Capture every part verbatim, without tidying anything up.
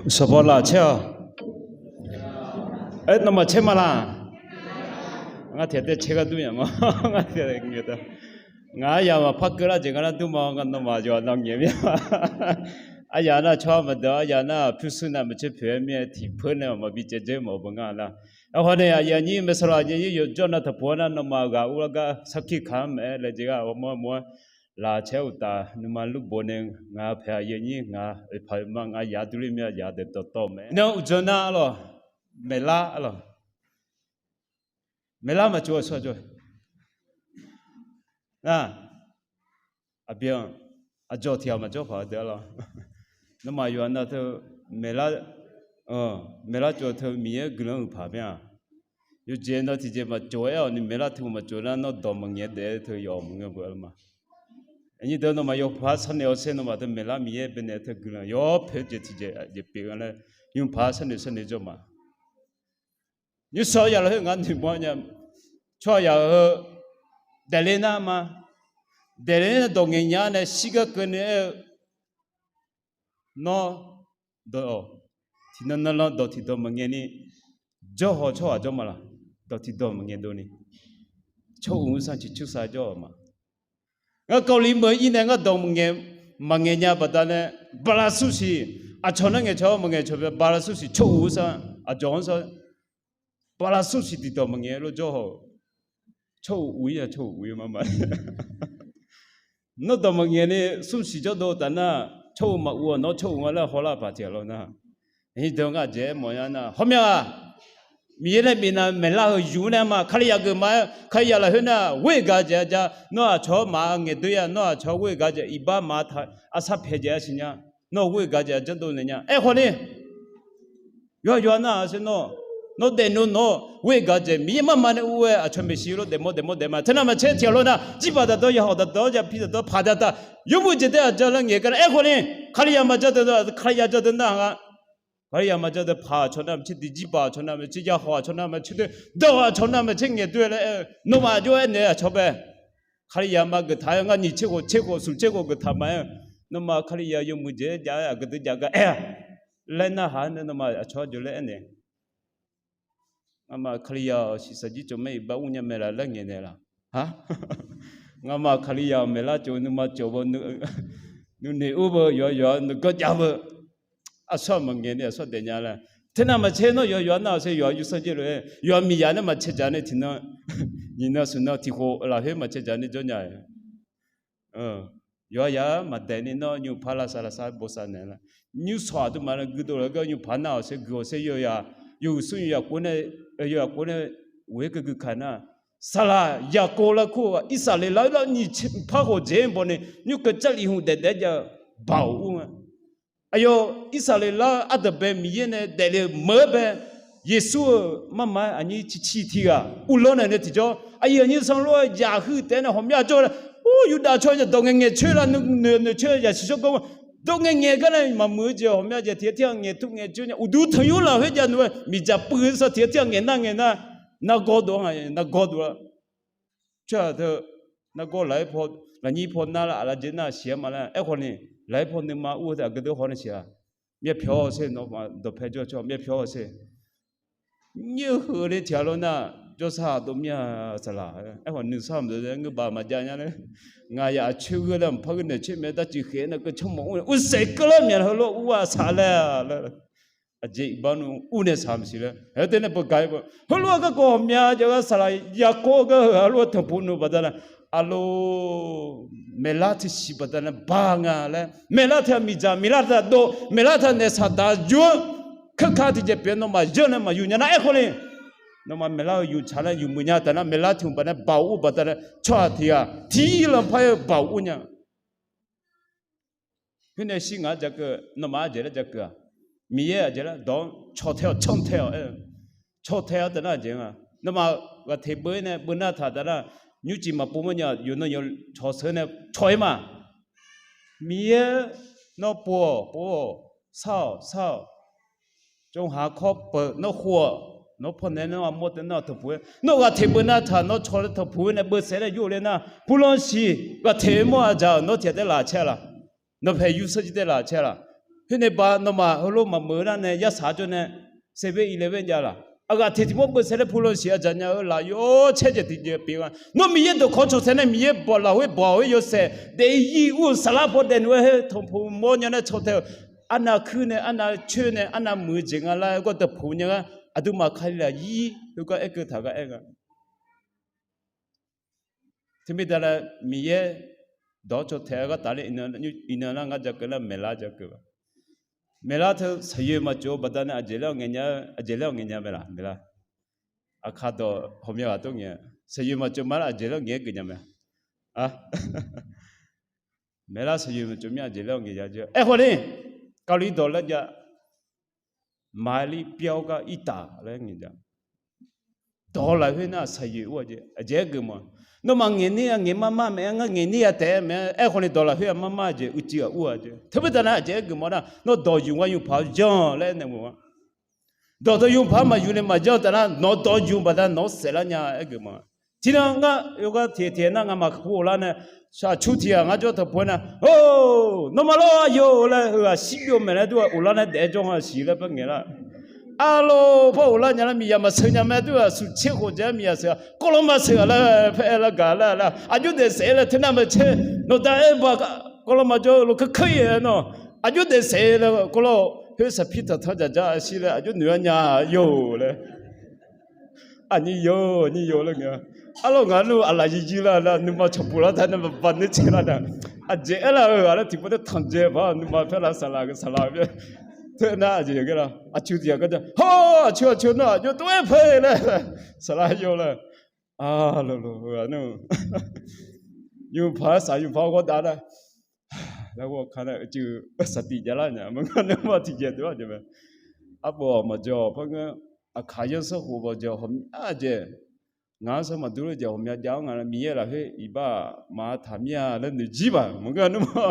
Sanqpaq laf caer-awq. Aer, nawmaf caer ma laq? Ngar tiqghaq tae caer ghardur nya ma. Ngaq aryamq maqpar keuvlar jeq ngar nar dur ma. Nawmaf yawqnan ngaeq mir-a. Aryamq nar tsawrhaq maqdeuq, aryamq nar pyurshuir nav maqcaer poeq-aer mir-aer tiqpeur nae maqbi caevdzeur mawf-eu beu ngar nar. Aerkhawf nae aqyuif aqnyir maeqsawq laf aqyuif aqnyir yawqjawr nav tanqpuq-anr nar nawmaf ghaq urlar gar sarkir kaq-anr maeq-aer laejae gar ghawrmawr mawr-aer laf caer uqtaf nuima lurbof nae ngaq paeq aqyuif aqnyir ngaq oeqpaq oeqma ngaq yaq durler mir-a yaq daeqdawq tawv mae. Nar uqdzan nar arlawq, maeqlar arlawq. Maeqlar maqtsov-a sawr jawr. Nar, aqbyan, aqdzawq tiq ghaq maqjawr paq-eu deuq arlawq. Nawmaf yawqha nav teu maeqlar, maeqlar tsov teu Miqyaer guiqlanq-euq paq mir-a. Yawjeq nav tiqjeq maqtsov-aer-awq ni maeqlar teu maqtsov nar nawr dawq maqngaeq daef-aer teu yawf maqngeur beu-a ma. Aqnyir deuq nawmaf yawpaq-aer sharnoeq-awr sher nawmaf teu maeqlar Miqyaer baenaeq teu guiqlanq yawr pae jeq tiqjeq jeq pyeuf-a laer nymrpaq-aer sharnoeq sharnoeq jawr ma. Nymrshawr yaf lafkhoer ngar noeqmawr nya. Tsawrhaq yaf-euq heu daefle nar ma. Daefle nar dawq ngaeq nya nae shirgar keuvni aer-eu, nawr dawq-awq, tiqnan nanlan dawq tiqdawq maqngaeq ni jawrhaw tsawrhaq jawr ma laq? Dawq tiqdawq maqngaeq dov ni tsawr uq-anr sanr ciqcursav jawr-euq ma. Ngar kawvli meuq-ir nae ngar dawq maqngaeq, maqngaeq nya baqdanae bala sursiq, aqcawq nar ngaeqcawq maqngaeq cawq bae bala sursiq tsawr uq-anr sanr, aqdzawq-anr sanr, bala sursiq tiqdawq maqngaeq lof jawrhaw-euq. Tsawr uq uq-ir-a tsawr uq uq-ir ma ma. Nawr dawq maqngaeq ni sursiq jawrdov taf nar, tsawr uq maqur-awq nawr tsawr uq nga laer hawlar paq tiq ghaq lawr nar. Aqnyir deuq ngar aqjeq aermawf nya nar hawmya-aq, Miqyaer nae bifnav maeqlar-euq yuf-anr nae ma Kalizaq geufma-aer Kalizaq lafkhoer nar ghoer gaq jeq-a ja. Nawr aqcawq-anr maqngaeq doer-a, nawr aqcawq-anr ghoer gaq jeq iqbax maqtaq arsar paeq jeq-a siqnya. Nawr ghoer gaq jeq-a janrdov naeq nya. Aerkhawf ni yawqha yawqha nar-aq sher nawr, nawr daefnmr nawr ghoer gaq jeq Miqyaer marma nae ur-aer aqcawq maeqshi lof daefmawr daefmawr daef ma. Teunav maqtser tiq ghaq lawr nar jirbaq daqdawr yahawq daqdawr yapi daqdawr paq daqtaq yawmuiq jeq taef-aer aqja laer ngaeq gar nar aerkhawf ni Kalizaq maqja deuq, Kalizaq ja deuq nar-aq, Kalizaq maqja deuq paq aqcawq navmaqtser deuq, jirbaq aqcawq navmaqtser, yahawq aqcawq navmaqtser deuq, dawq aqcawq navmaqtser ngaeq doer laer aer-eu nawmaf aqjox-aer naeq-eu aqcawq bae. Kalizaq ma geuf taq-aer ngar nyiq tser khof tser khof smq tser khof geuf taq ma-aer, nawmaf Kalizaq yawmuiq jeq-aer jav-aer aqgeu deuq jav gar aer-a laer narhaq-aer nae nawmaf aqcawq-anr jov laer aernaeq Ngamaf Kalizaq-awq shiqshaq jir tsov maer iqbax ur nya mae laf laer ngaeq naeq laf? Ngamaf Kalizaq-awq maeqlar tsov nuima tsov beu, nuinoeq ur beu, yawqha yawqha nuiganr jav beu. Aqsur-aq maqngaeq ni aqsur daefnya laer. Teunav maqtser nawr yawqha yawqha nar-awq sher yawqha yursanr jir lof-aer yawqha miqyaq nae maqtser dzaq nae tiqnan nyiqnan smqnan tiq khof lafkhoer maqtser dzaq nae jawr nya-a. Yawqha yawqha maqdaef ni nawr nymr paq lavsav lavsav bosav naeq lar. Nymr sawq aqduimaf nae guirdov laf gar nymr paq nar-awq sher guiq-awq sher yawqha yawhuiq smr yawqha kov nae, yawqha kov nae ghoer keuv guikaq nar, saqlaq Yaqkov laer kur-aq Irsaqleqlav-aer lar nyiq par khof jeq-anr baw ni nymr keuv Jarlif hmq daef daef-aer jav-eu baoq ur nga. Aqyawf Irsaqleqlav-eu ardanqbae Miqyaer nae daefle-euq meuq-aer bae, Yeqsur-euq marma-aer aqnyir ciqciq tiq ghaq uvlanr naeq nae tiqjawr, aqyuif aqnyir sanrlof-aer yaqhuiq taef-aer nae ghawqmya jawr-eu laer, ur, Yurdav tsawrhaq dawq ngaeqngaeq coer la noeqnoeq coer yasiq shawr gawr, dawq ngaeqngaeq gar nae maqmuiq-eu jeq ghawqmya jeq tiq ghaq tiq ghaq ngaeq tmr ngaeq coer nya uqduq tanqnymr lafkhoer jav noeq-aer miqdzaq puiv-eu sar tiq ghaq tiq ghaq ngaeq nar ngaeq nar, nargawr dov-a, nargawr dov-a. Tsawrhaq teu, nargawr lafkhoer paw, lafnyir paw nar lar aqlaf dzae nar siq-a ma laer aerkhawf ni, lafkhoer paw nuima ur-eu aqgeu deuq haw nae siq-a. Myavpyawq-awq sher nawmaf dawqpae jawr-eu tsawrhaq myavpyawq-awq sher. Nymr heu le tiq ghaq lawr nar, jawrsar dov mir-a saqlaq. Aerkhawf nuisar maqdov ngeur baf maqjav nya laer, ngaq yaf coer gheur laer maqpar gheur naeq coer mae darcuiv khaeq-aer nae keuv canr mawf ur-a ursaeq keuv lar myaq heulof ur-a saq laer-a laer. Aqjeq iqbax nmr ur nae saq maqsiq laer aer teu nae beugar-ir beu heulof-aer garkawv ghawqmya jav gar saqlaq Yaqkov-eu gar heu heulof-aer tanqpuq nmr baqdanae, aqlo, maeqlar teu siq baqdanae ba nga laer, maeqlar teu-aq miqdzaq, maeqlar teu-aq dov, maeqlar teu-aq naef saqdaq yur-anr keurka tiqjeq pyeuf-eu nawmaf yanr nae maqyuf nya nar aerkhawf ni, nawmaf maeqlar-eu yuf tsaq laer yuf muiq nya taf nar maeqlar tiq hmq baqdanae baoq ur baqdanae tsawrhaq tiq ghaq tiq lanpar-aer baoq ur nya. Khoer nae shir ngaq-anr ja keuv, nawmaf-anr jeq laer ja keuv-aq, Miqyaer-aq jeq laer dawq-anr cawq tae-awq canr tae-awq aer-eu, cawq tae-awr taf nar jeq nga. Nawmaf ghaqteq beu-ir nae beu nar taq taf nar, nymrcif maqpov mawrnya yawqnan yawq cawq sheuq nae cawq-ir ma. Miqyaer nawr pov-awq pov-awq, sar-awq sar-awq. Tsawrhaq kawr peuq nawr khov-awq, nawr pawnae nawr armawr tae nar-awq tanqpuq-aer, nawr ghaqteq beu nar taq nawr cawq laer tanqpuq-aer nae beusaef laer yur-eu laer nar, puvlanr siq ghaqteq mawr-a dzaq-euq nawr tiq ghaq taef laf caer laf? Nawqpaeq yursanr jir taef laf caer laf? Khoernae ba nawmaf heulof maqmeuq nar nae yarsaq jawr nae, seven eleven jav laq. Aqghaq teq tiq mawr beusaer laer pu lo siq aqdzaq nya-eu laf yawr caer jeq tiqjeq pyeuf nga. Nawr Miqyaer dawqkawq cawqsaer nae Miqyaer bawq lafkhoer bawq-aer yawshaef daef-ir yir ur-eu saflar paw daefnmr-aer heu tanqpuq mawr nya nae caw tae-eu, arnav kuir nae arnav coer nae arnav muiq-eu jeq nga lar-aer gawr dawqpuq nya ngar aqduimaf Kalizaq yir heugar aerkeuv taq gar aer nga. Teumirda laer Miqyaer dawq-awr caw tae-aer ghartaf ler iqnan nar ngar ja keuv nar maeqlar ja keuv ba. Maeqlar teu saqyoeq maqtsov-eu baqdanae aqjeq laer ngaeq nya-eu, aqjeq laer ngaeq nya mae laq maeqlar. Aqkaq dawq hawqmya ghaq tov ngaeq-a. Saqyoeq maqtsov ma lar aqjeq laer ngaeq-aer geuf nya mae. Maeqlar saqyoeq maqtsov mir aqjeq laer ngaeq nya jir. Aerkhawf ni, kali dawq laer jav, maqaer lir pyar-awr gar irtaf laer ngaeq jav. Dawq lafkhoer nar saqyoeq ur-a jeq aqjeq-aer geuf mawf. Nawmaf ngaeq ner-a ngaeq mar mar mae-aer ngar ngaeq ner-a taef-aer mae-aer, aerkhawf ni dawq lafkhoer-aq mar mar jeq uicuiv-aq ur-a jeq. Teumirda nar aqjeq-aer geuf mawf nar, nawr dawq yuf nga yufpaq-awr yanr laer aernaeq mawf-a. Dawq dawq yufpaq-anr maqyuf ni maqjanr taf nar, nawq-eu dawq yuf baqda nawq-anr saef lar nya-a aer geuf mawf-a. Tiqnan ngar yawgar tiq tiq nar ngamaf kaq pu-awr lar nae, aqcur tiq ghaq ngar jawr taq pu-aer nar, or, nawmaf lawr aqyawf-eu laer heughaq shir byov maeq laer dur-aq of lar nae daef-aer jawr nga siq laer par ngaeq lar. Arlawr par of lar nya lar miqyaq maqsheuq nya mae dur-aq smq tser khof jae-aer miqyaq sheuq-a kawvlanr maqsheuq-a laer paer-aer lar gaq laer laer aqjox daef saef-aer laer teunav maeq caer nawq da-aer ba kawvlanr maqjawr-eu lo keukeur-ir-aer nawr aqjox daef saef laer kawvlanr khoer saqpir taqtanr dzaqdzaq shir laer aqjox noeq-aer nya-a yawr laer. Aqnyir yawr aqnyir yawr laer ngae, arlawr ngaq-anr aqlaf yir yir lar laer nuima cawqpuq lar taq nae maqba nuir caev lar nar, aqjeq aer lar-eu ghaq laer tiqpov taer tanqdzae ba nuima paer lar saqlaq saqlaq-eu byaer. Teunar aqjeq yawqgar lar aqcur tiq ghaq gar ja hawr aqcur aqcur nar aqjox tov-aer paer laer saqlaq yawr laer, arlawr lawr-eu ghaq nar yufpaq-aer saq yufpaq-aer ghawr dav lar laer ghawr ka nar uicuiv saqtiq javlar nya maqngeur nuima tiqjeq dovlar jeq mae. Arbof-awq maqjawr par ngeur, aqkaq yanr sanrkhof maqjawr hawqmya jeq, ngaq-anr sanr maqdur ler jeq hawqmya jav-anr nga laer Miqyaer lafkhoer iqbax maqtaq mir-a laer noeqjir baq maqngeur nuima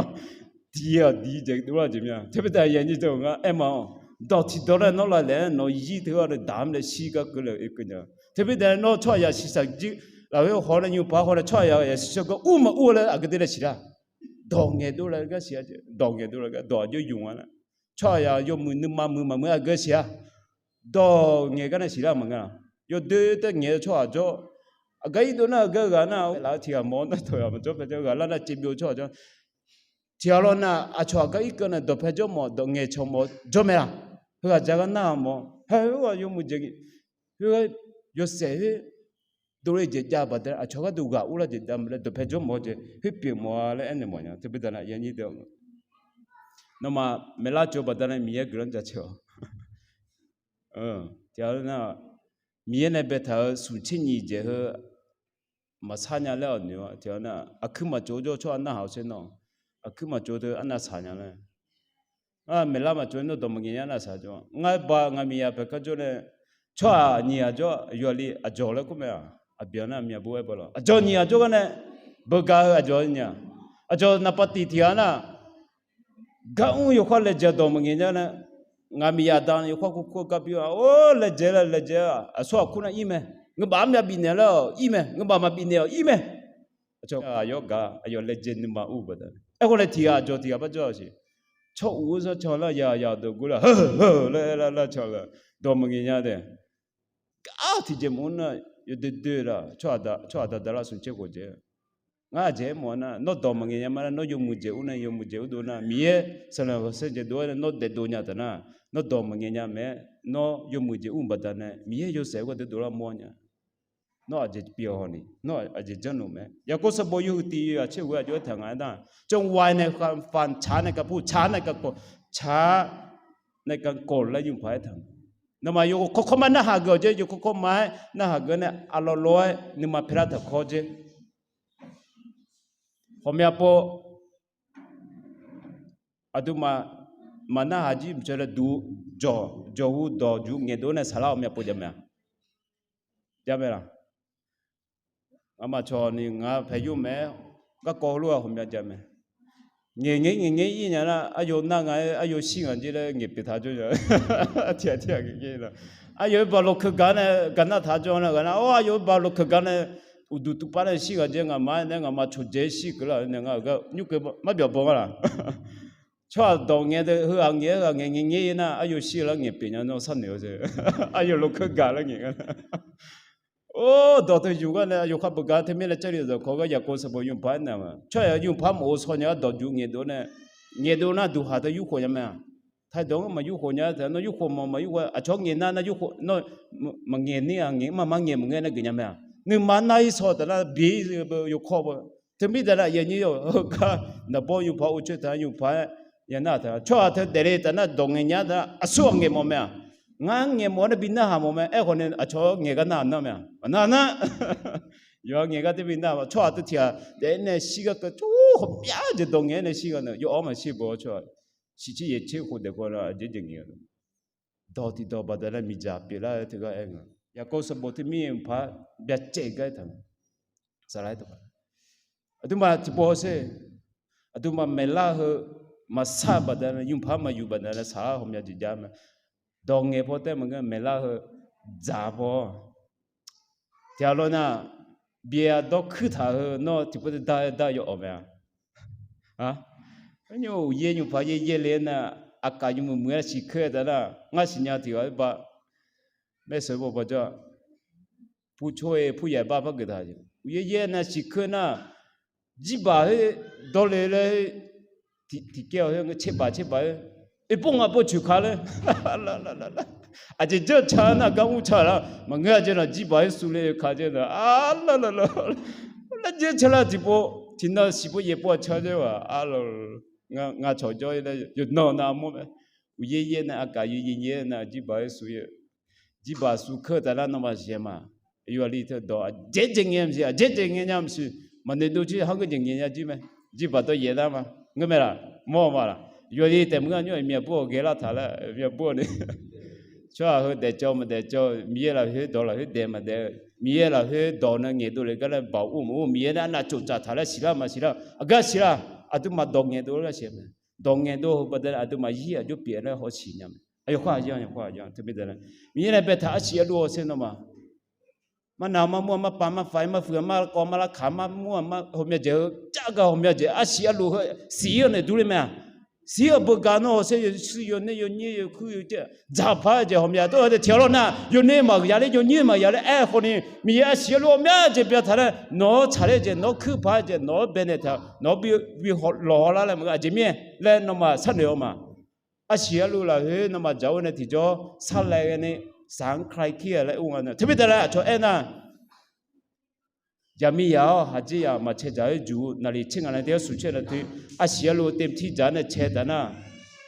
tiqjeq-aq diq jeq dovlar jeq mya. Teumirda yanyir deuq ngar aer ma-awq, dawq tiqdawq laer nawr lav laef-aer nawq yir teughaq nae daq-anr laer shir gar keuvle-eu oekeuv nya. Teumirda nawr tsawrhaqzaq shiqshaq jir lafkhoer haw nae nymr paq haw nae tsawrhaqzaq yasiq shawr gar ur maqur laer aqgeu deuq laer siq lar. Dawq ngaeqdov laer gar siq-a jeq, dawq ngaeqdov laer gar dawq aqjox yuf nga nar, tsawrhaqzaq yawmuiq nuima muiq maqmuiq aqgeu siq-a. Dawq ngaeq gar nae siq lar maqngeur-a. Yawdoer taer ngaeq-eu tsawrhaq jawr, aqgar irdov nar aqgeu ghaq nar laf-eu tiq ghaq mawf-awr nar tawq ghaq maqjawr pae jawr ghaq lar nar caevbyov tsawrhaq jawr. Tiq ghaq lawr nar aqcawq aqgar irkeuv nae dawqpae jawr mawf dawq ngaeq cawq mawf jawr mae-aq. Heughaq ja gar nar-aq mawf hae-eu ghaq yawmuiq jeq khoer yawshaef khoer dovle jeq jav baqdanae aqcawq gharduq ghaq urlar jeq jav baqdanae dawqpae jawr mawf-eu jeq khoer pyeuf mawf-a laer aernaeq mawf nya. Teumirda nar yanyir deuq-a, nawmaf maeqlar tsov baqdanae Miqyaer guiqlanq jaceuq-awq. Tiq ghaq nar, Miqyaer nae baetaq-euq smq tser nyiq jeq heu maqsar nya laer-awq noeq-a. Tiq ghaq nar aqkuir maqtsov jawr tsawrhaq narhaq-awq sher nawr, aqkuir maqtsov teu arnav saq nya laer, maeqlar maqtsov nawr dawq maqngaeq nya arnav saq jawr. Ngar ba ngaq miqyaq paeq kar jawr nae tsawrhaq nyiq ghaq jawr-a, yawqli aqdzawq laer kur mae-aq, aqbyan nar myaqbur aer baw lawq. Aqdzawq nyiq ghaq jawr gar nae beugar-eu aqdzawq nyiq ghaq, aqdzawq naqpav tiq tiq ghaq nar gar mr yawkhav laejae dawq maqngaeq nya nar, ngaq miqyaq da yawkhav kur kur-eu gar pyeuf-a. Or, laejae laer laejae-a, aqsur aqkur nar ir mae. Ngeubaf armyav bifnaeq laer-awq ir mae, ngeubaf maqbifnaeq-awq ir mae. Aqcawq aqyawf gar aqyawf laejae nuima ur-eu baqdanae aerkhawf nae tiq ghaq aqdzawq tiq ghaq par jawr-a siq. Tsawr uq-eu zanr can lar ya ya dawq gor lar heu heu laer aer lar lar can-eu dawq maqngaeq nya tae. Gar tiqjeq maqngeur nar, yawdoer doer lar tsawrhaq da tsawrhaq da da lar smq tser khof jeq. Ngar aqjeq aermawf-a nar, nawr dawq maqngaeq nya ma nar, nawr yawmuiq jeq ur nae yawmuiq jeq ur dov nar, Miqyaer saqlaq khanqsaer jeq dov-aer nae nawr daef dov nya taf nar, nawr dawq maqngaeq nya mae-aer, nawr yawmuiq jeq ur baqdanae Miqyaer yawshaef gharduq dovlar mawr nya. Nawr aqjeq pyeuf-awq ni, nawr aqjeq janrluf mae. Yaqkov sanqbof yawhuiq tiq yawhaq tser ghoe aqjox aertaq ngaq-aer nar, จังหวะ nae khanqfaq, ฉาก nae khanqpur, ฉาก nae khanqkawq, ฉาก nae khanqkawq laer yawpaq aertaq. Nawmaf yawkawr kawrma narhaq geuf-awq jeq, yawkawr kawrma-aer narhaq geuf nae arlawr lawr-aer nuima paelar taq kawr jeq. Ghawqmya pov aqduimaf maqnarhaq jir mqcawq laer duq jawq, jawq hu dawq juq ngaeqdov nae saqlar ghawqmya pov jav mae-a. Jav mae laq? Ngamaf cawq ni ngar paeq yur mae-aer garkawv heulof-aer ghawqmya jav mae. Ngaeq ngae ngaeq ngae ir nya nar, aryaw nar nga-aer aryaw shir ngaq jer laer ngaeq pyeuf taq jawr nya. Tiq ghaq tiq ghaq ngaeq ngae nar, aryaw-aer baq lawqkeuq gaq nae gaq nar taq jawr nar, gaq nar, or, aryaw-aer baq lawqkeuq gaq nae uqduq tuvpav nae shir ngaq jer, ngaqma-aer nae ngaqma cawqjaeq-aer shir keuv lar nae ngar-euq gar nymr keuv marbyaq baw ngar laq. Tsawrhaq dawq ngaeq deuq, heu-aq ngaeq-aer ghaq ngaeq ngaeq ngaeq-ir nar, aqyawf shir-eu lar ngaeq pyeuf nya nawr sharnoeq-awr, aqyawf lafkhoer gaq lar ngaeq gar nar. Or, dawq teu yuf gar nae aqyawf khar beugar teumir laer jarlif dawqkawq gar Yaqkov sanqbof yufpaq-aer naeq-a, tsawrhaq yufpaq maqghov shaw nya-aer dawq juq ngaeqdov nae, ngaeqdov nar duqhaq teu yurkhof nya mae-aq. Taqdawq-anr maqyurkhof nya-aer taef-a, nawr yurkhof mawf maqyurkhof, aqcawq ngaeq nar nar yurkhof, nawr maqngaeq nar-aq ngaeq, maqma ngaeq maqngae nar geuf nya mae-aq. Nuima nar-ir shaw taf nar bi-ir yawkawr ba. Teumir taf nar aqyuif aqnyir-awq, heugar naqbawr yufpaq-aer ur coer taf-a, yufpaq-aer ya nar taf-a, tsawrhaq teu daefle taf nar dawq ngaeq nya taf nar aqsur ghaq ngaeq mawf mae-aq. Ngar ngaeq mawf-aer nar bi narhaq mawf mae. Aerkhawf ni aqcawq ngaeq gar nar-aq nar mae-aq. Aqnar nar, yawqha ngaeq gar teu bi nar-aq, tsawrhaq teu tiq ghaq daef-aer nae shir gar keuv tsawr ghawqmya jeq dawq ngaeq-aer nae shir gar nae yawf-awr maqshir bawr tsawrhaq shiqcir yaeq tser khof daef kawv nar aqjeq jeq ngaeq-a. Dawq tiqdawq baqdanae miqdzaq pyeuflar-eu teugar aer nga. Yaqkov sanqbof teumir-eu paq-aer byacaev gar-aer taq nga. Saqlar-aer taq nga. Aqduimaf tiqpov hawsher, aqduimaf maeqlar heu maqsar-eu baqdanae, yufpaq maqyuf baqdanae saqlar ghawqmya jeq jav mae. Dawq ngaeq paw taef maqngeur, maeqlar heu dzaq paw. Tiq ghaq lawr nar, byav dawr kuir taq heu nawr tiqpov taef dar dar yawf-awq mae-aq. Nymr uqyaer nymrpaq yaer yaer le nar, aqkaf yawmuiq muiq-aer siqkeur-aer taf nar, ngar siqnya tiq ghaq-aer ba. Maerseuq bawbawjawr-a, purcoer-eu puryaeq bar par geuf taq-a. Uqyaer yaer nae siqkeur nar, jirbaq khoer dawr le laer, tiqkawv khoer caerbaq caerbaq-aer, oeqpov ngaqpov coeq ka laer, aqjeq janr ca nar gar mr ca lar maqngeur-a jeq nar, jirbaq khoer suvle oe ka jeq nar, a lar lar lar, laer jaer ca lar tiqpov tiqnan siqpov yaeqpov-aq ca jeq-aq, a lar, ngar cawqjawr-ir laer yawqnan nav mawr mae. Uqyaer yaer nae aqkaf yaer yaer nae jirbaq khoer suvle-eu jirbaq suvkeur taf nar nawmaf siqnya ma. Yawqha li teu dawq aqjeq jeq ngae maqsiq, aqjeq jeq ngae nya maqsiq, maqnoeq dov jir, hargeur jeq ngae nya jir mae. Jirbaq dawr yaeq nar ma, ngeur mae laq, mawr ma laq. Yawqha li taef maqngeur, nymr-aq myavbur-awq ghae lar taq laer myavbur-awq ni. Tsawrhaq heu daefcawv maqdaefcawv, Miqyaer lafkhoer dawq lafkhoer daef maqdaef, Miqyaer lafkhoer dawq nae ngaeqdov le gar laer baoq ur maqur, Miqyaer nae arnav tsoftsaf taq laer siqlar maqsiq lar, aqgar siqlar, aqduimaf dawq ngaeqdov laer siq mae. Dawq ngaeqdov heu baqdanae aqduimaf yir aqjox pyeuf laer hawshiq nya mae. Aqyawf khar aqyawf, aqyawf khar aqyawf teu mirnae, Miqyaer nae baetaq arsiq arluf hawsher nawmaf. Marnav marmur-aq marpav marfaq-ir marfuiq-aq markawv marlarkaq marmur-aq mar hawmya jeq heu jar gar hawmya jeq arsiq arluf heu siq-ir-awr nae durler mae-aq. Siq-ir-awq beugar nawr hawsher yawshuir yawner yawnyir yawkuir yawjaer dzaqpar-eu jeq hawmya dawr-eu tiq ghaq lawr nar, yawner maqya ler yawnyir maqya ler aerkhawf ni, Miqyaer arsiq arluf ghawqmya jeq bya taq laer nawq-anr tsaqler jeq, nawq-anr kuirpaq-aer jeq, nawq-anr baenaeq taq, nawq-anr bi lawqhaw lar laer maqngeur, aqjeq mirnae laer nawmaf sharnoeq-awq ma. Arsiq arluf lafkhoer nawmaf dzaq-awr nae tiqjawr sarlae ghae ni, saq-anr kar kir-a laer ur nga nae teu mirnae laer aqcawq aernar, jaqmir yaq-awr haqjir yaq maqcae dzaq-aer juq-eu naqliq tser ngaq nae taef-aer smq caer nae teu, arsiq arluf-eu taevtir dzaq-awr nae cae taf nar,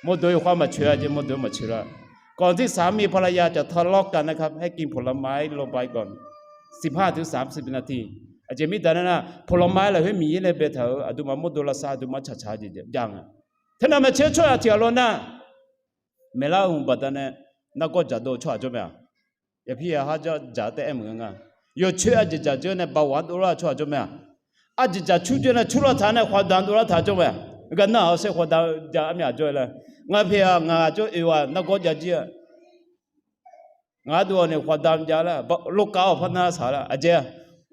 mawrdo yawkhav maqcoeq-a jeq, mawrdo maqcoeq lar. ก่อนที่สามีภรรยาจะทะเลาะกันนะครับ ให้กินผลไม้ลงไปก่อน สิบห้าถึงสามสิบนาที Aqjeq mirnae taf nar, ผลไม้ lafkhoer Miqyaer nae baetaq-euq aqduimaf mawrdo lavsav aqduimaf tsaqtsaq jeq jav nga. Teunav maqtser tsawrhaq tiq ghaq lawr nar, maeqlar-eu hmq baqdanae nargawr dzaqdov-eu tsawrhaq jawr mae-aq. Yaqpir yaqhar dzaq taef-aer maqngeur nga. Yawcoer arjeq dzaq dzeur nae bawaq-anr dovlar-eu tsawrhaq jawr mae-aq. Arjeq dzaq cur dzeur nae curlar taq nae khaqdaq dovlar taq jawr mae-aq. Gar nar-aq hawsher khaqdaq jav armyav jawr-e laer, ngaq paeq-aq ngaq jawr oeq ghaq nargawr jav jir-a. Ngaq ardov-awq nae khaqdaq jav laer, lorkav-awq par nar saq laer aqjeq-a.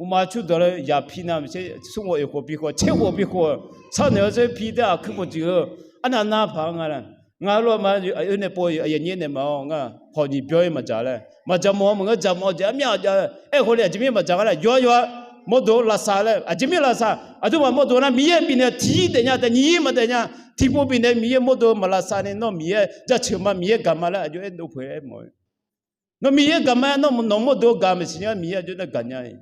Uqma curdawq laer yaqpi nav maqtser smr ghawq oeq khof bi khof tser khof bi khof-eu sharnoeq-awr zeur pi taef-aq kuir khof jeq-eu arnav nar paq-a nga laer. Ngaq lof ma oe nae pov aqyuif aqnyir naeq ma-awr ngar hawq nyiq byan-ir maqdzaq laer, maqdzaq mawf-awr maqngeur, dzaq mawf-awr jeq armyav jav-eu aerkhawf ni aqjeq mirnae maqdzaq nga laer yawr yawr-aer mawrdo lavsav laer aqjeq mirnae lavsav. Aqduimaf mawrdo nar Miqyaer bifnaeq tiq yir daef nya taef nyiq yir maqdaef nya. Tiqpov bifnaeq Miqyaer mawrdo maqlavsav ni nawr Miqyaer jaceuq ma, Miqyaer gaq ma laer aqjox aerdov poeq-aer mawf-eu. Nawr Miqyaer gaq ma-aer nawr nawq mawrdo gaq maqsiq nya, Miqyaer aqjox nae gaq nya-iq.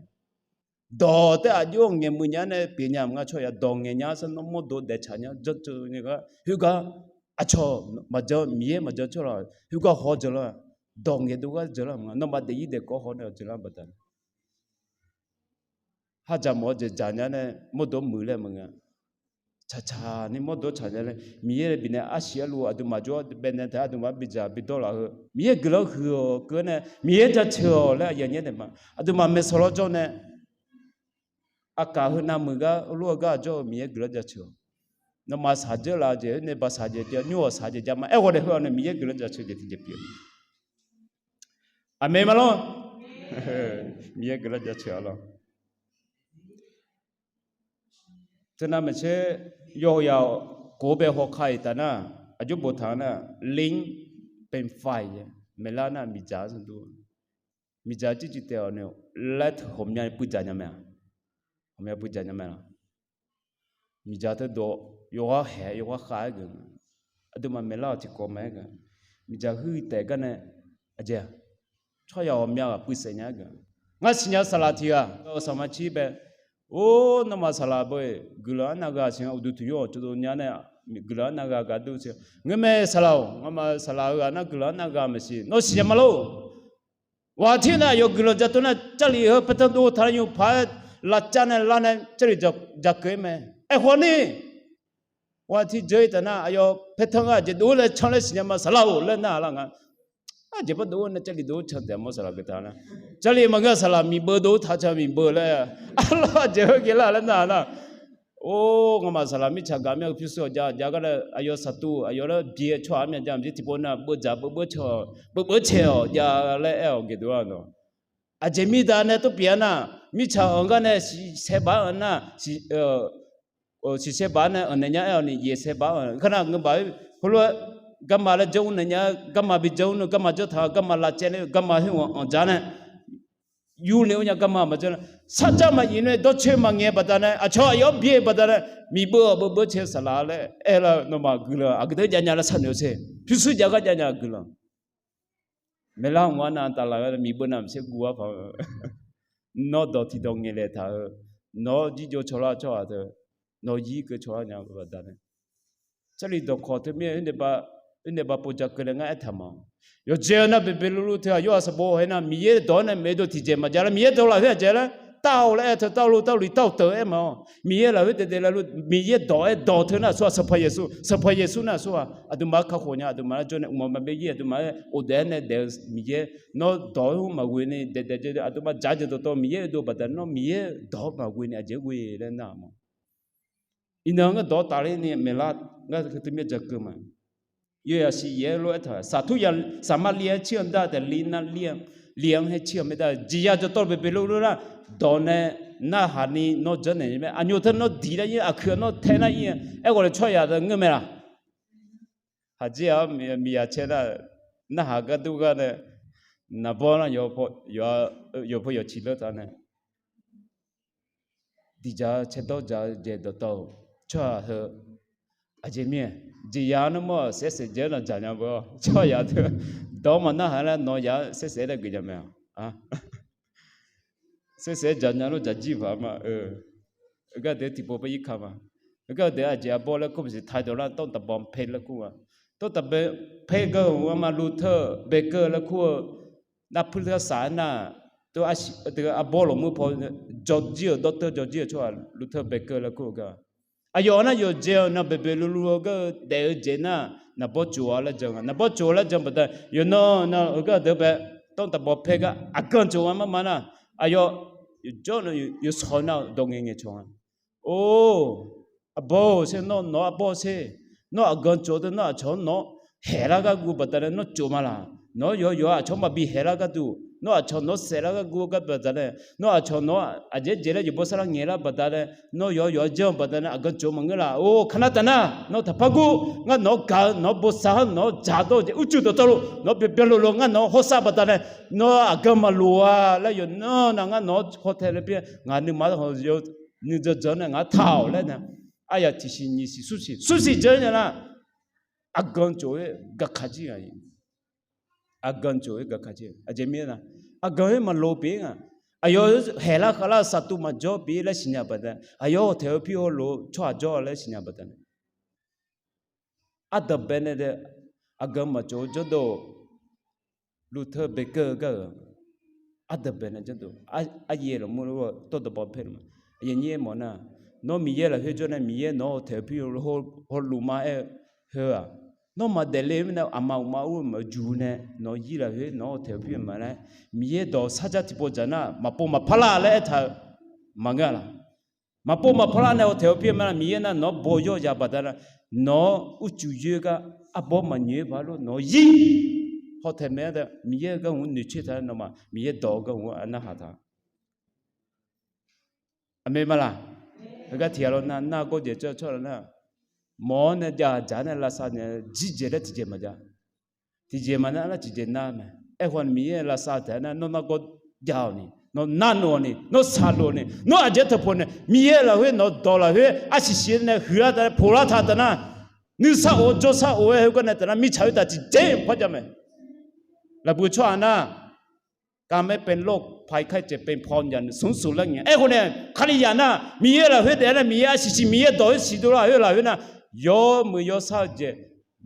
Dawq taef aqjox ngaeq muiq nya nae pyeuf nya maqnga tsawrhaq yaq dawq ngaeq nya sar nawr mawrdo daeftsaq nya janr tsov ni gar khoergar aqcawq maqjan Miqyaer maqjan tsawrhaq khoergar haw-awr jeuq lar. Dawq ngaeqdov gar jeuq lar maqnga, nawmaf daefzir daefkawv haw nae-awq jeuq lar baqdanae Hardzaq mawf-eu jeq dzaq nya nae mawrdo muiq laer maqnga. Tsaqtsaq ni mawrdo tsaq nya laer Miqyaer nae bifnaeq arsiq arluf aqduimaf jawr-awr baenaeq taef-aer aqduimaf bidzaq bidawr laf-eu Miqyaer guiqlanq huiq-awq keuv-awr nae Miqyaer jaceuq-awq laer aqyuif aqnyir naeq ma. Aqduimaf maeqsawq lawr jawr nae aqkaf heu navmuiq gar lof-eu gar jawr-eu Miqyaer guiqlanq jaceuq-awq. Nawmaf shaqdzeur laf-eu jeq khoer nae baqsaq jeq jav, nymr-awq shaq jeq jav ma. Aerkhawf nae heu-awq nae Miqyaer guiqlanq jaceuq jeq tiqjeq pyeuf. Aqmeq ma lawr. Miqyaer guiqlanq jaceuq-a lawr. Teunav maqtser yawqha-aq kof bae hawka-iq taf nar, aqjox boftaq-anr nar, link been fire, maeqlar nar miqdzaq-anr sanqdur. Miqdzaq jircuiv taef-awq ni laer teu ghawqmya puivdzaq nya mae-a. Ghawqmya puivdzaq nya mae-a. Miqdzaq teu dawq yawqghaq haeq yawqghaq khav-aer geuf, aqduimaf maeqlar-awq tiqkawv ma-aer geuf, miqdzaq huiq taef gar nae, aqjeq-a, tsawrhaq ghawqmya ghaq puivsaef nya-aer geuf. Ngar siqnya saqlaq tiq ghaq, saqma cir bae, or, nawmaf saqlaq beu-eq guiqlanq arnav ghaq siq-anr uqduq tiq yor-awq cawdov nya nae, guiqlanq arnav ghaq gaq dur siq. Ngeurmae saqlaq-awq, ngamaf saqlaq-eu ghaq nar guiqlanq arnav ghaq maqsiq, nawr siqnya ma lor. Waqtir nae aqyawf guiqlanq ja tov nar, Jarlif heu paertanr dov taq-aer nymr paq-aer lavcav nae lar nae Jarlif ja keuv-ir mae. Aerkhawf ni, waqtir dzeur-ir taf nar aqyawf paertanr-anr aqjeq dov-aer nae can laer siqnya ma saqlaq-or laer nar-aq lar nga. Aqjeq par dov-aer nae Jarlif dov-aer can taef-a mawr saqlaq geuf taq nar, Jarlif maqngeur-a saqlaq miqbeuv dov-aer taq can miqbeuv laer, arlawr aqjeq heu ghae lar laer nar-aq nar. Or, ngamaf saqlaq mirtsaq gaq mir-a pyurshuir-awq ja ja gar nae aqyawf saqtuv aqyawf laer bi-aer tsawrhaq armyav ja maqjir tiqpov nar beuv dzaq beuv beuv cae-awq, beuv beuv cae-awq ja laer aer-awq geuf dov-a nawq. Aqjeq mirda nae tov pyeuf-a nar, mirtsaq-anr gar nae siqsaer baq-anr nar, siqsaer baq-anr nae anqnaeq nya aer-awq ni yaeqsaer baq-anr kar nar ngeur baq-aer heulof-aer garma laer janr ur naeq nya-aer garma bi janr ur nmr garma janr taq-a garma lavcaev ler garma khoer-anr anqdzaq nae yur le-awr nya garma maqjanr nar, sarjax maqyif nae dawrcoeni maqngaeq-eu baqdanae aqcawq aqyawf-anr bi-eu baqdanae miqbeuv-awq beuv beuv cae saqlaq laer aer lar-eu nawmaf guiqlanq aqgeu deuq jav nya laer sharnoeq-eu ser pyurshuir jav gar jav nya guiqlanq. Maeqlar hmq-anr nav taflaf-aer miqbeuv navmaqtser guv-ar paq-eu, nawr dawq tiqdawq ngaeqlaeq taq-eu, nawr jirjov cawlar tsawrhaq teu, nawr yir keuv cawlar nya-eu baqdanae, Jarlif dawqkawq teu mir-aer oernaeq bav pov ja keuv nae ngar aertaq ma. Yawqjeq-eu nar beqbeq luvluv teu aqyawf-aq sanqbof hae nar Miqyaer dawq-anr nae maeq dov tiqjeq maqjav lar Miqyaer dawq lafkhoer aqjeq laer taf-awq laer aer teu taf-awq luf taf-awq luf taf-awq teu aer ma-awq. Miqyaer lafkhoer daefdaef laer luf Miqyaer dawq-aer dawq teu nar aqsur-aq Sanqpaq Yeqsur, Sanqpaq Yeqsur nar aqsur-aq aqduimaf-anr kakhof nya aqduimaf-anr jawr nae uqmov maqbyav ir aqduimaf-anr ghofdaef-aer nae daef-eu Miqyaer nawr dawq-anr maqghoe ni daef daef-eu aqduimaf dzaq-eu jeq dawqtawv Miqyaer-eu dov baqdanae nawr Miqyaer dawq-anr maqghoe ni aqjeq ghoe laer nar ma. Iqnan ngar dawq-anr tafler ni maeqlar ngar heuteu mir-aer ja keuv ma. Yawzaq siq yaef-aer lof-aer taq saqtur saqmar li-anr cir-anr dar taef li nar li-anr, li-anr haer cir-anr mae dar jeqya jawqtawv beqbeq luvluv nar, dawq nae narhaq ni nawr janrnaeq mae aqnyoq teu nawr diq lar ir aqkuiq-anr nawr tae nar ir-a. Aerkhawf nae tsawrhaq yaq deuq ngeur mae laq? Haqjir-aq miqyaq cae nar, narhaq gar dur gar nae naqbawr nar yawqpov yawqciq leur taq nae diqdzaq cae dawr dzaq-eu jeq dawqtawv-eu tsawrhaq heu aqjeq mir-aer jeqya-anr narmawr-aq saef saef jeq-anr naq dzaq nya beu-awr tsawrhaq yaq deuq dawq-anr maqnarhaq laer nawq yaq-anr saef saef-aer laer geuf nya mae-a. Saef saef-aer dzaq nya lof dzaq jir paq ma. Heugar deuq tiqpov par ir ka ma. Heugar deuq aqjeq arbawr laer kur maqsiq taedawq lar tawr taqbawq pae laer kur-a. Tawr taqbawq pae gar-euq ma luther baker laer kur-eu nar puirgar saq-aer nar, teu arbawr lawqmur paw jawr jir-euq dawrteu jawr jir-euq tsawrhaq luther baker laer kur-eu gar Aqyawf nar yawqjeq-euq nar beqbeq luvluv-eu gar-eu daef-eu jeq nar, naqbawr coq-a laer jan-a. Naqbawr coq-a laer jan baqda, yawqnan nar heugar deuq bae, tawr taqbawq pae gar aqgan coq-a marma nar, aqyawf yawqjawr nar yawshawq nar dawq ngaeq ngaeq cawq-a. Or, aqbawr-or sher, nawr nawq-anr arbawr sher, nawr aqgan coq deuq nawr aqcawq-anr nawq-anr haeqlar gar guv baqda nae nawr coq ma laq? Nawq-anr yawq yawq-a aqcawq-anr maqbi haeqlar gharduq, nawr aqcawq nawq-anr saeflar gar guv-eu gar baqda nae, nawr aqcawq nawq-anr aqjeq jeq laer yawqbaw sarlar ngaeqlar baqda nae, nawr yawq yawq-a janr-eu baqda nae aqgan coq maqngeur laq? Or, kaqnar taqnar, nawr taqpar gur. Ngar nawq-anr gaq-eu nawq-anr bosav-anr nawq-anr dzaq dawr-eu jeq uqcif dawqtawvluf nawq-anr byaev byaev lofluf ngar nawq-anr hawsav baqda nae, nawr aqgan maqloq-a laer yawqnan nav ngar nawq-anr hawtae laer pir ngaq nuima nuijan jan nae ngaq-anr taq-awq laer nae, aryaq tiqsiq nyiq siq smr siq smr siq janr nya nar, aqgan coq-aer gaqkaq jir-a. Aqgan coq-aer gaqkaq jir-a. Aqjeq mirnae, aqgan-aer maqloq pyeuf-ir nga. Aqyawf haeqlar khavlar saqtuv maqjawr pyeuf-ir laer siqnya baqda, aqyawf hawtaeq-eu pir hawlof-eu tsawrhaq jawr laer siqnya baqda nae, ardanqbae nae dae aqgan maqcoq-eu jawrdawr-euq Luther Baker-eu gar-euq ardanqbae nae jawrdawr, aryaer lafmur lof-aer tawr dawqbaw paer luf ma. Aqyawf nyir-aer mawf nar, nawr Miqyaer lafkhoer jawr nae Miqyaer nawq-anr hawtaeq-eu pir hawluf ma aer-eu heu-aq, nawr maqdaef le mirnae aqma uqma ur-eu maqjuq nae nawq-eu yir lafkhoer nawq-anr hawtaeq-eu pir ma laer, Miqyaer dawq sarjax tiqpov dzaq nar maqpov maqpar lar laer aertaq-eu maqngeur-a laq? Maqpov maqpar lar nae hawtaeq-eu pir ma nar, Miqyaer nar nawq-anr baw yawr ya baqda nar, nawq-anr uqcif yoer gar arbawr maqnyoeq-aer paq lof nawq-eu yir hawtaeq mae-aer tae Miqyaer-eu gar hmq noeqtsoeq taq-aer nawmaf Miqyaer dawq-eu gar hmq-anr narhaq taq. Aqmeq ma laq? Heugar tiq ghaq lawr nar, nar gawr jeq tsawrhaq nar, Mawq-awr nae jav dzaq-aer nae lavsav nae jirjeq laer tiqjeq maqjav. Tiqjeq maqnar lar tiqjeq nar mae. Aerkhawf Miqyaer lavsav taef-aer nar, nawr nargawr jav-awq ni, nawr narnoeq-awq ni, nawr saqloq ni, nawr aqjeq teuqpoq nae Miqyaer lafkhoer nawq-eu dawq lafkhoer arsiq siq nae huiqlar taf-aer poqlar taq taf nar, nuisar of-eu jawrsar of-aer heugar nae taf nar mirtsaq khoertav tiqjeq par jav mae. Lafbui tsawrhaq nar, การไม่เป็นโรคภัยไข้เจ็บเป็นพรอย่างสูงสุด laer ngae. Aerkhawf nae Kalizaq nar Miqyaer lafkhoer taef-aer nar Miqyaer arsiq siq Miqyaer dawq-aer siqdov lar khoer lafkhoer nar, yawmuiq yawshar-eu jeq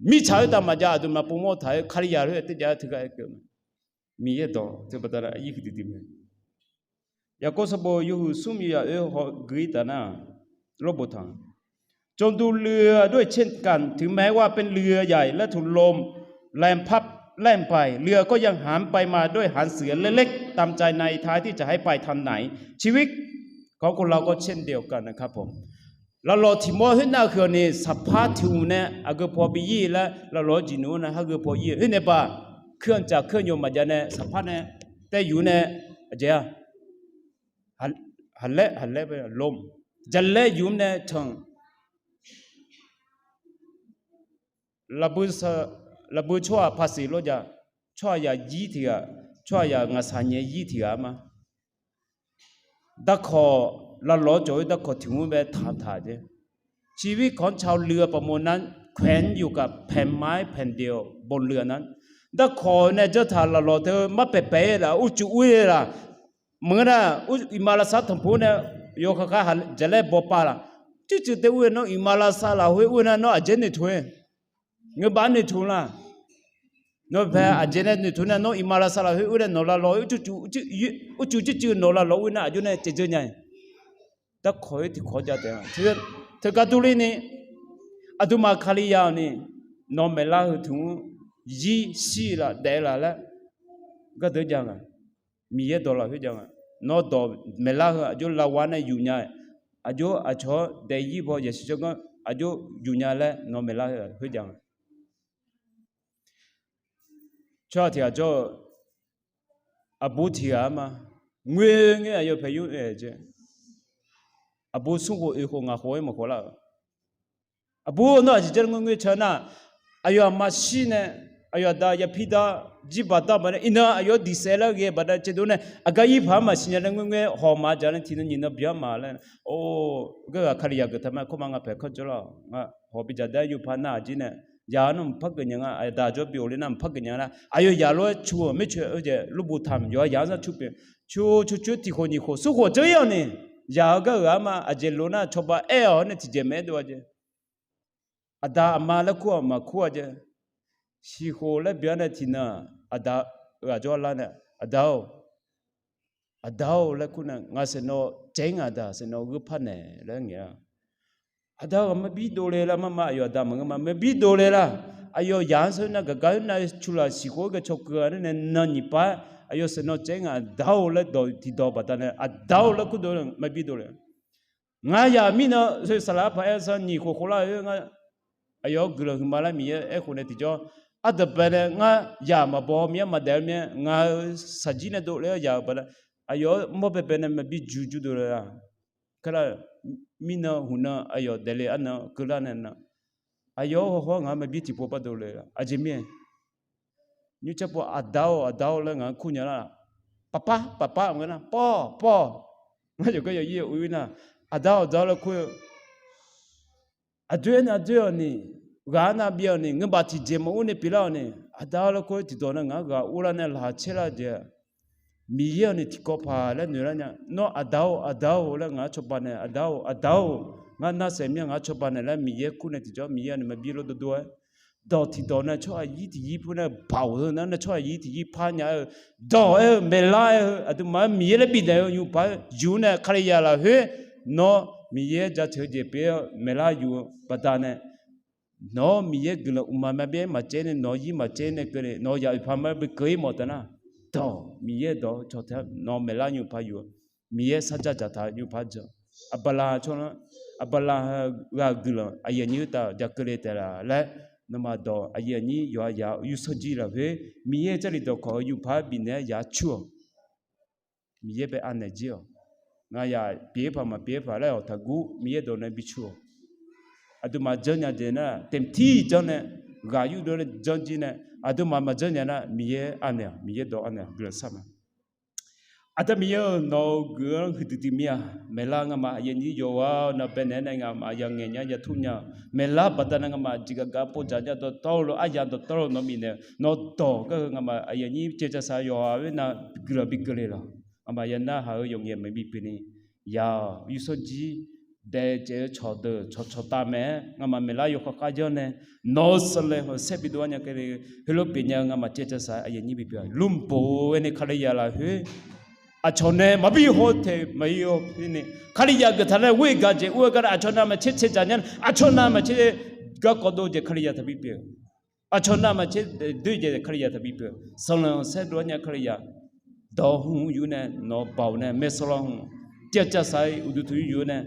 mirtsaq khoertav maqjav aqduimaf povmawr taq-aer Kalizaq lafkhoer taef jav-aer teugar aer keuv mae. Miqyaer dawq teu baqdanae ir huiqdui dui mae. Yaqkov sanqbof yawhuiq smr yawzaq oer haw gui-ir taf nar, โรคเบาหวาน จงดูเรือด้วยเช่นกัน ถึงแม้ว่าเป็นเรือใหญ่และถูกลมแรงพัดแล่นไป เรือก็ยังหายไปมาด้วยหางเสือเล็กๆ ตามใจนายทาสที่จะให้ไปทางไหน ชีวิตของคนเราก็เช่นเดียวกันนะครับผม Laflawq tiq mawr khoernav huiq-awq ni, saqpar tiq hmq nae aqgeu paw bi ir laer laflawq-eu jeq nmr-awr nae hargeu paw ir-eu khoer nae baq, kuir-anr caf kuir-anr nyoq maqjav nae saqpar nae taev yuf nae, aqjeq-a, haqlaer haqlaer lom, jaqlaer yuf-anr nae tanq. Lafbui tsawrhaq paqseq lawr jav, tsawrhaqzaq yir tiq ghaq, tsawrhaqzaq ngaqshaq nyae yir tiq ghaq-a ma. Darkawq, laflawq-anr cawq-eu darkawq tiq mr bae taq taq jeq. ชีวิตของชาวเรือประมงนั้นแขวนอยู่กับแผ่นไม้แผ่นเดียวบนเรือนั้น Darkawq nae janr taq laflawq teu mar paeq paeq-aer laf, urcuf ur-aer laf, maqngeur nar, iqmalavshav tanqpuq nae yawkhav khav jaqlaer bawpav laf, cuircuiv tae ur-aer nawr iqmalavshav lafkhoer ur-aer nar nawr aqjeq noeqtmq-aer, ngeurbaf noeqtmq la. Nawr bae aqjeq nae noeqtmq nar nawr iqmalavshav lafkhoer ur-aer nawq laflawq-eu urcuf cuircuiv nawq laflawq ur-aer nar aqjox nae caevdzeur nya-iq. Darkawq-aer tiqkawq jav taef-a. Teugar durler ni, aqduimaf Kalizaq-awq ni, nawq maeqlar heu tmq-anr zir shir laf daef laf laer gardeuq jav nga. Miqyaer dawq lafkhoer jav nga. Nawr dawq maeqlar heu aqjox lavwav nae yuf nya, aqjox aqcawq-anr daef zir paw yasiq tsawrganr aqjox yuf nya laer nawq maeqlar heu khoer jav nga. Tsawrhaq tiq ghaq jawr-eu aqbur tiq ghaq-a ma. Ngoerngoer aqyawf paeq yur-aer jeq, aqbur smr khof oeq khof ngaq khof-aer maqkhof lar-euq. Aqbur nawr aqjeq jar ngoerngoer teu nar, aqyawf aqma shir nae, aqyawf aqda yapir dar, jirbaq dar baq nae iqnan aqyawf-anr diq saef lar ghae baqdanae caevdov nae aqgar ir paq-anr maqsiq nya laer ngoerngoer hawq ma jaq nae tiqnan nyiq nan byan ma laer, or, garghaq Kalizaq geuf taq ma, kawrma nga paeq kanr jawr lar-awq. Ngar hawq bi dzaq dar yur paq nar aqjir nae, yaq-anr nar mqpar geuf nya nga, aqda jawr bi ghofle nar mqpar geuf nya nga nar, aqyawf yaq lof-aer cu-euq mircoeq-eu jeq lurbu taq yawqha yaq-anr zar cu pyeuf, cu cu cu tiq khof nyiq khof smr khof dzeur-ir-awq ni, yaq-eu gar-euq-a ma. Aqjeq lof nar cawba aer-awq-awr nae tiqjeq maeq-aer dov-a jeq. Aqda aqma laer kur-aq maqkur-a jeq. Siqkhof laer byan nae tiqnan aqda-eu ghaq jawr lar nae, aqda-or, aqda-or laer kur nae ngaq saeqnawv caev-ir ngaq daq saeqnawv gheurpar naeq laer ngaeq-a. Aqda-or ghaq maqbir dovle lar mar ma, aqyawf aqda maqngeur ma, maqbir dovle lar. Aqyawf yaq-anr sar nar gaqgar nar cu laf siqkhof-aer ghae caw keuv-a nae nan nyiq par-aer aqyawf saeqnawv caev-ir ngaq aqda-or laer dawq tiqdawq baqdanae aqda-or laer kur dov maqbir dovle. Ngar yaq mirnan saqlaq-aer paq-aer sar nyiq khof khof lar-eu ngar, aqyawf-anr guiqlanq huiqma laer Miqyaer aerkhof nae tiqjawr, ardanqbae nae ngar yaq maqbaw mir-aer maqdaef-eu mir-aer ngaq-euq shaqjir nae dovle-awr yaq-euq baqdanae, aqyawf-anr mawr baebae nae maqbir jur jur dovle-a. Kar lar, mirnan huqnan aqyawf daefle arnan keuvlar nae nan, aqyawf-anr hawhawr ngaq-anr maqbir tiqpov par dovle-a. Aqjeq mirnae nymrcaer pov aqda-or aqda-or laer ngaq-anr kur nya lar. Paqpar paqpar maqngeur nar pawr pawr, ngar yawqgar yawq ir-eu uir nar, aqda-or aqda-or laer kur-eu aqdoer-aer nar doer-awq ni, ghaq-anr nar byav-awq ni, ngeubaf tiqjeq maqur ni pyeuflar-awq ni, aqda-or laer kur-eu tiqdawq nar ngaq-anr ghaq urlar nae laqkhaq caerlar-eu jeq-aq, Miqyaer-awq ni tiqkawv paq laer noeqlar nya. Nawr aqda-or aqda-or laer ngaq-anr cawba nae aqda-or aqda-or, ngar nar saef mir-a ngaq-anr cawba naeq laer Miqyaer kur nae tiqjawr Miqyaer-awq ni maqbir lof dovdov-aer dawq tiqdawq nae tsawrhaq yir tiq yir pur nae baoq heu nar nae tsawrhaq yir tiq yir par nya-eu dawq aer-eu maeqlar aer-eu aqduimaf-aer Miqyaer laer bifnaeq-eu nymr paq-aer yuf nae Kalizaq lafkhoer nawr Miqyaer jaceuq-eu jeq pyeuf-aer maeqlar yuf-eu baqdanae, nawq-awr Miqyaer guiqlanq uqma maqbyav maqcaev nae nawq-eu yir maqcaev nae keuvni nawq-eu yaq oeqpaq maqbi keuv-ir mawf taf nar, dawq Miqyaer dawq-eu cawq taef-aer nawq maeqlar nymr paq yuf-eu, Miqyaer sarjax dzaqtaq nymr paq dzaq. Aqbaqlaq cawq nar, Aqbaqlaq ghaq-eu guiqlanq aqyuif aqnyir khoertav jaq keuvle taef laf laer, nawmaf dawq aqyuif aqnyir yawqha yaq-eu yursanr jir lafkhoer Miqyaer Jarlif dawqkawq-eu nymr paq-aer bifnaeq-aer yaq cur-awq. Miqyaer bae anaeq jir-awq. Ngaq yaq pyeuf-ir paq maqpyeuf-ir paq laer-awq taqguv Miqyaer dawq nae bi cur-awq. aqduimaf janrnya jeq nar, taeqtir janr nae, ghaq yurdov-aer janr jir nae, aqduimaf maqjanr nya nar, Miqyaer anaeq-awq, Miqyaer dawq anaeq-awq, guiqlanq shar ma. Aqda Miqyaer-euq, nawq-euq guiqlanq huiqdui dui mir-a. Maeqlar ngamaf aqyuif aqnyir yawqghaq-awr, nawq baenaeq-aer nae ngamaf ya ngaeq nya ya tmr nya. Maeqlar baqdanae ngamaf jeq gaqgaq povdzaq nya dawqtawvluf, aryaq dawqtawvluf nawq bifnaeq, nawq dawq gar-eu ngamaf aqyuif aqnyir caevcavsaq yawqghaq-aer nar guiqlanq bi keuvle lawq. Ngamaf ya narhaq-eu yawqngaef maqbi pyeuf ni, ya-awq, yursanr jir daef caev-eu cawqdeuq cawqcawq tav mae-aer, ngamaf maeqlar yawkhav kharjanr nae, nawq-euq sanqlanq khanqsaer bidov-aer nya keuvle, heulof pyeufnya-eu ngamaf caevcavsaq aqyuif aqnyir bi pyeuf-a. Lmrbof-aer nae Kalizaq lafkhoer aqcawq nae maqbi haw taeq maqbi haw ni, Kalizaq geuf taq nar ghoer gaq jeq ur-eu gar nae aqcawq navmaqtser caevdzaq nya, aqcawq navmaqtser garkawv dov jeq Kalizaq taqbi pyeuf. Aqcawq navmaqtser doer jeq Kalizaq taqbi pyeuf. Sanqlanq khanqsaer dov-aer nya Kalizaq, dawq hmq yur nae nawq baoq nae maeqsanqlanq hmq caevcavsaq-ir uqduq tuq yur yur nae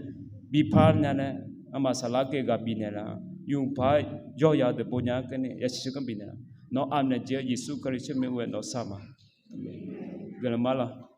bipar nya nae, ngamaf saqlar kaev ghaq bifnaeq laf, yawqpaq-aer yawqya deuq bof nya-aer keuvni yasiq sheuqganr bifnaeq laf. Nawq anaeq jeq-eu Yeqsur Kali tsawrmyanr ghoe-aer nawq sar ma. Guiqlanq ma lawq.